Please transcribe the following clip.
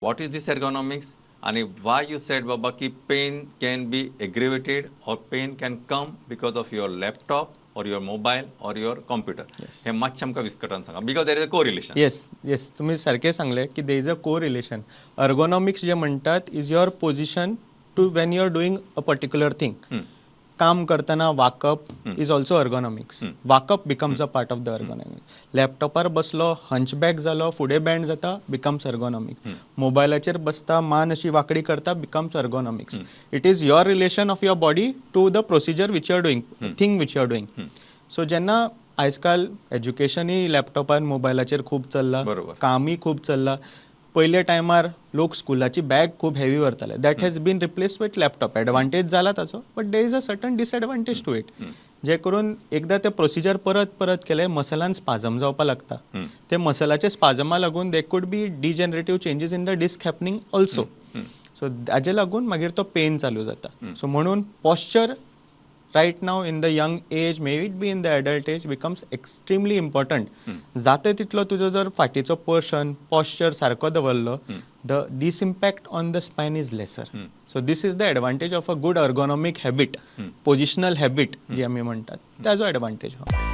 What is this ergonomics आनी Y you said बाबा की pain can be aggravated or pain can come because of your laptop or your mobile or your computer? हें मातशें आमकां विस्कटावन सांगा, because there is a correlation. Yes, तुम्ही सारकें सांगलें की there is a correlation. Ergonomics जे म्हणटात is your position to when you are doing a particular thing. काम करतना वाकप is also ergonomics. वाकप becomes a part of the ergonomics. लॅपटॉपार बसलो, हंचबॅक जालो, फुडें बँड जाता, बिकम्स अर्गोनॉमिक्स. मोबायलाचेर बसता, मान अशी वांकडी करता, becomes ergonomics. It is your relation of your body to the procedure which you are doing, thing which you are doing. So जेन्ना आयजकाल एज्युकेशनूय लॅपटॉपार, मोबायलाचेर खूब चल्लां, कामूय खूब चल्लां. पयल्या टायमार लोक स्कुलाची बॅग खूब heavy व्हरताले. That has been replaced with laptop. Advantage जाला ताचो, but there is a certain disadvantage to it, जे करून एकदां ते प्रोसिजर परत परत केले, मसलान स्पाजम जावपाक लागता. ते मसलाचे स्पाजमा लागून there could be degenerative changes in the disc happening also. So ताजे लागून मागीर तो पेन चालू जाता. सो म्हणून posture right now in the young age, may it be in the adult age, becomes extremely important. जाते तितलो तुजो जर फाटीचो पोर्शन, पॉश्चर सारको दवरलो, the this impact on the spine is lesser. So this is the advantage of a good ergonomic habit, positional habit जी आमी म्हणटात, ताजो एडवांटेज हो.